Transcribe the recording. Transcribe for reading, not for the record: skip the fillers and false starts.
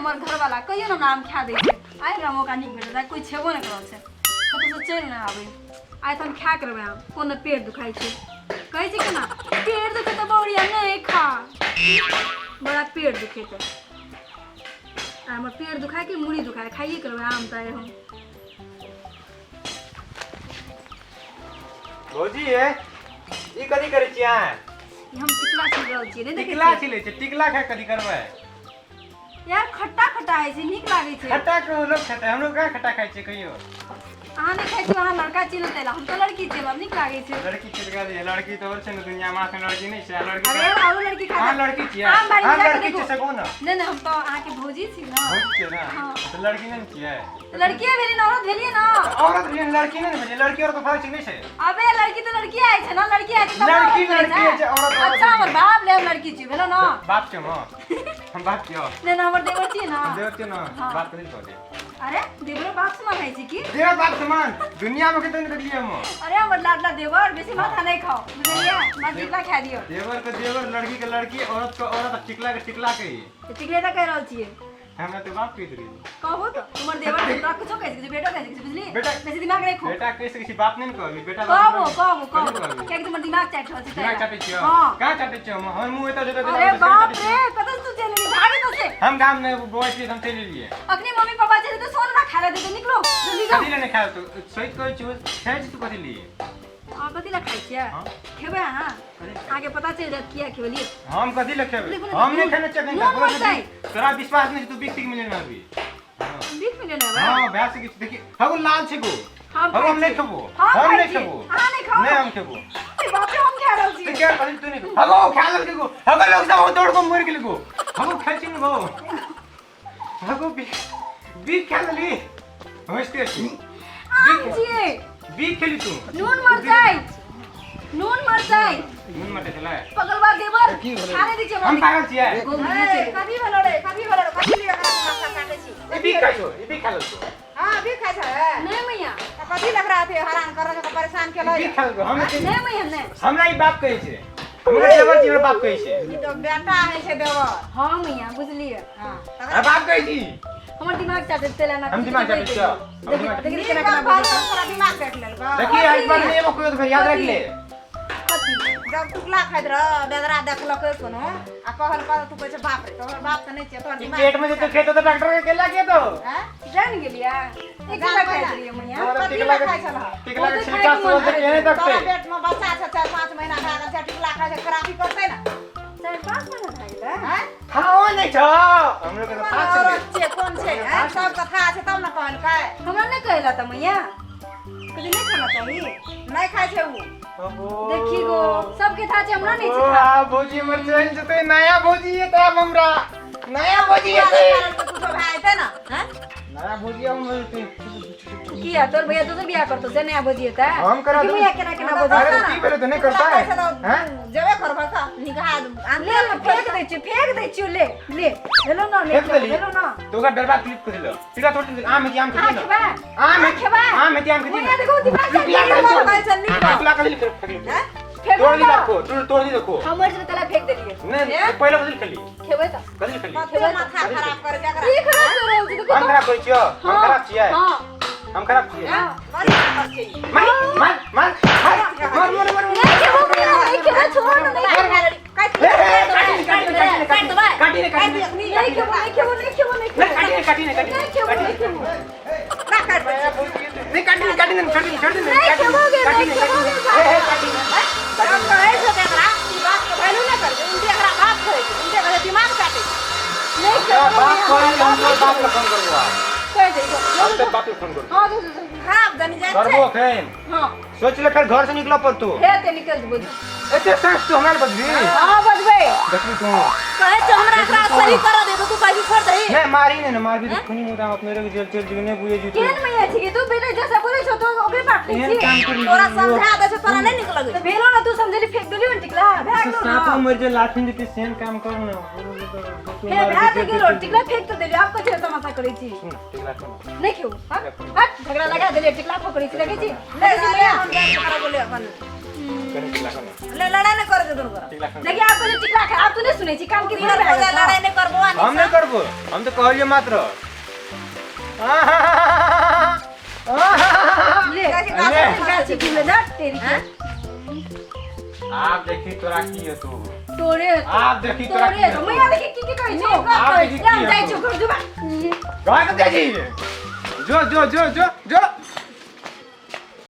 हमर घरवाला कहियो ने हमरा आम खा दै छै। आइ हमरा मौका नीक भेटल, आइ कोइ छेबो नहि करल छै, कतौसँ चलि नहि आबै। आइ तऽ हम खा के रहबै आम। कोन पेट दुखाइ छै, कहै छै केना पेट दुखे तऽ बौरिया नहि खा। बड़ा पेट दुखे तऽ आइ हमर पेट दुखाय कि मुड़ी दुखाय, खाइए के रहबै आम तऽ आइ हम। भौजी ये, ई कथी करै छियै अहाँ? ई हम टिकला छिल रहल छियै, नहि देखै टिकला छियै? छिलै छै? टिकला खाय कथी करबै? यार, खट्टा खट्टा होइ छै, नीक लागै छै। खट्टा के लोग खेतै? हमरो कहाँ खट्टा खाइ छियै कहियो? अहाँ नहि खाइ छियै, अहाँ लड़का छियै ने, ताहि लए। हम तऽ लड़की छियै, हमरा नीक लागै छै। लड़की छियै तऽ कहलियै, लड़की तऽ आओर छै ने दुनिया मे, एखन लड़की नहि छै लड़की। अरे, आरो लड़की खा। अहाँ लड़की छियै? आम बाड़ी अहाँ जा कऽ लड़की देखू। छियै से कहू ने। नहि नहि, हम तऽ अहाँके भौजी छी ने। भौजी छियै ने? हाँ। तऽ लड़की नहि ने छियै? तऽ लड़किए भेलियै ने, औरत भेलियै ने। औरत भेलियै, लड़की नहि ने भेलियै। लड़की औरत फर्क छै, नहि छै? अबे, लड़की तऽ लड़की आइ छै ने, लड़की आइ छै तब लड़की औरत लड़की छै। छै, औरत औरत। अच्छा, हमर बाप ले हम लड़की छी, भेलो ने? बाप छियै हम? हम बाप छियै? नहि नहि, हमर देवर छियै ने। देवर छियै ने? हाँ। बाप कथी कहलियै? अरे, देवरो बाप समान होइ छै की? देवर बाप समान दुनिया मे कतौ नहि देखलियै हम। अरे हमर लाडला देवर, बेसी माथा नहि खाओ, बुझलियै? माँ टिकला खा दियौ। देवर के देवर, लड़की के लड़की, औरत के औरत, आ टिकला के टिकला के ही। तऽ टिकले तऽ कहि रहल छियै। हमरा तऽ बाप कहि देलियै। कहबो तऽ तुमर देवर छै, तोरा कुछो कहि सकै छै, बेटो कहि सकै छै, बुझली? बेटा- बेसी दिमाग नहि खो। बेटा कहि सकै छी, बाप नहि ने कहबी। बेटा कहबो, कहबो, कथी कहबो। कहबी? कियाकि तुमर दिमाग चाटि रहल छै दिमाग ताहि चाटै लए। छियौ? हाँ। कहाँ चाटै छियौ हम? हमर मुँह एतऽ जेतै। अरे बाप रे, कतऽ से तू चलि एली? भागे तो से। हम गाम मे बौआ छियै, हम चलि एलियै। अखनी मम्मी पापा चलि तऽ सोन ना खाय लए देतै। निकलो जल्दी, जाओ। कथी लए नहि खायल? तू सही कहै छियौ, खाइ छी तू कथी लिए? अहाँ कथी लए खाइ छियै? हाँ। खेबै अहाँ? कथी? अहाँके पता चलि जायत किया खेबलियै। हम कथी लए खेबै? देखू ने, हम नहि नून- खेने छियै एखन नून तक। मरचाइ। तोरा विश्वास नहि छै, तू बीस टिक मिले ना अभी। हाँ। बीख मिले ना? हाँ, भए सकै छै। देखी, हगो लाल छै गो। हम हगो, हम खाइ नहि छियै। खेबो। हम हम खाइ नहि छियै। खेबो। अहाँ नहि खाउ। नहि, हम खेबो। अरे बाप रे, हम खा रहल तू छियै। क्या कथी? तू नहि खा। हगो खा लेलकै गो। हगो, लोग सब दौड़ को मरि गेल गो। हगो, खाइ छी ने गो। हगो, बीख बीख खा लेली, हँसते छी। आम छियै। बीख खेली तू? नून मरचाइ, नून मरचाइ। नून मरचाइ छलै। पगलवा देवर। की भेलै? खाने दै छियै हम हमरा। पागल छियै? गो मुँह छै। कथी भेलो रे? कथी भेलो रे? कथी लिए एकरा माथा काटै छी? ई बीख खाइ छौ, ई बीख खा लेलको। हाँ, भी खाइ छै? नहि मैया। तऽ कथी लग रहा थे हरान कर रहा, परेशान केलो? ई बीख खा लेलको। हम नहि मैया, नहि। हमरा ई बाप कहै छै, हमरा देवर छी, हमरा बाप कहै छै। ई तऽ बेटा हइ छै देवर। हाँ मैया, बुझलियै। हाँ। हमरा बाप कहै छी। हमर दिमाग चाटै तेल एना। हम दिमाग चाटै छियौ? हम देखी दिमाग देखी, नीक केना केना बात बजै छै। तोरा दिमाग काटि लेलको। देखी, एक बार नहीं कोई तो याद रख ले। कथी? जब टुकला खाइत रह, बेदरा देखलकै कोनो आ कहल कह, तू कहै छै बाप रे, तोहर बाप तऽ नहि छियै तोहर ई दिमाग पेट में जते खेतो तो डॉक्टर के केला के तो हैं? जान गेलियै, एक जान किलो खाइत गेलै। रहियै मैया। कथी टिकला लए के खाइ छलह? टिकला के ओ तऽ छिलका खाइके मन सोल के करै नहीं तोरा देखते। पेट में बच्चा छै, 4-5 महीना भए गेल छै, टिकला खाइ छै, खराबी करतै ने? 4-5 महीना भए गेलै? हैं? खाओ नहीं छो, हम लोग के तो कोन साथ औरत छियै, कोन छै हैं? सब कथा छै तब ने कहलकै। हमरा नहि कहला तऽ मैया कभी नहि खाना चाही। नहि खाइ छै उ। देखी गो, सबके था छै, हमरा नहि ओ छै था। आ भौजी हमर चलि जेतै, नया भौजी एतै आब, हमरा नया भौजी एतै। कुछो भए जेतै ने हैं? नया भौजी आब हमर एतै। किया, तोर भैया दोसर बियाह करतो से नया भौजी हेतै? हम करा देखी देबै। मैया, केना केना अरे बजै। तो की भेलै, तऽ नहि करतै? टुकला खाइ छै तऽ हैं? जेबे करबै तऽ निकाह ले ले, फेंक दै छियौ, फेंक दै छियौ, ले ले, हेलो ना, ले। फेंक देली? हेलो ना। तो ओकरा डरबा क्लिप कर दिलो, टिकला तोड़ दिलो। आम है कि आम अहाँ खेती ना? खेबै? आम है? अहाँ खेबै? आम है कि आम खेती मैया ना? देखो, दिमाग टिकला चाटि कर गेल। खाइ छै नीक। टिकला कर दिलो, फेंक दिलो। हैं? फेंकू तोड़ दी तऽ। रखो, तोड़ तोड़ दी रखो। हमर जे तला फेंक देलियै। नहीं, पहले कथी खेली? खेबै तऽ। कथी खेली? कते माथा खराब करै छै एकरा। की खराब कर रहल छी? देखो हम तऽ। खराब करै छियौ? हम हाँ, खराब छियै? हाँ। हम खराब छियै? हाँ। बड़ी खराब छै ई। मार मार मार मार मार मार मार। नहि खेबो मैया, नहि खेबो, छोड़ ना, नहि खेबो। काटि ए, ए, काटी काटी काटी काटि देबै। काटी ने, काटी ने। नहि खेबो, नहि खेबो, नहि खेबो, नहि नहीं खेबो। काटी ने, काटी ने, काटी नहि खेबो, नहि खेबो। ना काटि दै छै। नहीं, काटी ने, काटी ने, छोड़ दे, छोड़ दे। नहीं खेबोगे, काटी नहीं ने, काटी ने। खेबोगे। ए, ए, काटी ने। जब कहै छै तऽ एकरा ई बात के वैल्यू नहि करै छै, उल्टे एकरा बाप कहै छै, उल्टे कहै छै दिमाग चाटै छै। नहि तोरा खेबो बाप मैया। कहली, हम तोरा बाप के फोन करबो आब। कहि दे, हम तोरा बाप के फोन करबो। हाँ, जो, जो, जो। खराब जनी जाइ छै। करबो एखन। हाँ। सोच ले, फेर घर से निकलऽ पड़तौ। हेतै, निकल जेबो। एते साँस तू हमरा बजबी? हाँ, बजबै। देखबी तू। कहै छै हमरा एकरा सही करऽ दे तऽ तू कहै छोड़ दही। नहीं, मारी नहीं ना, मारबी तो खूनी मुदा अपने लोग जेल चल जेबी, नहीं बुझे जी तू। केहन मैया छी तू? बेटा जैसा बोलै छौ तो ओकरे बात एहन छी। काम करी। तोरा समझा दै छै, तोरा नहि नीक लगै तऽ भेलो ना, तू समझली, फेंक देलियो ने टिकला, भए गेलो ना। साँपो मर जे लाठी देती, सेम काम कर ना। हे, भए तऽ गेलो, टिकला फेंक तऽ देलियो, आब कथी तमाशा करै छी? सुन, टिकला सुन। नहि खेबो। हट हट, झगड़ा लगा देलियै, टिकला फकड़ै छी, देखै छी, ले देखै छी मैया। हम जान करा बोले अपन। कनी टिकला सुन। ले, लड़ाई नहि करे दे दुनू गोरा। टिकला खा। देखिए आपको जो टिकला खा आप तो नहीं सुनै छी कान के इधर भर हो जा, लड़ाई नहीं करबो आ हम नहीं करबो, हम तो कहलिए मात्र। ले ले। गाछी की में धर तेरी के। आप देखी तोरा की हेतौ। तोरे आप देखी तोरा की तोरे हेतौ। मैया देखी की की कहै छौ। आप देखी की हम जाइ हेतौ। छौ घर जुबा। घर के जाइ छी। जो जो जो जो जो।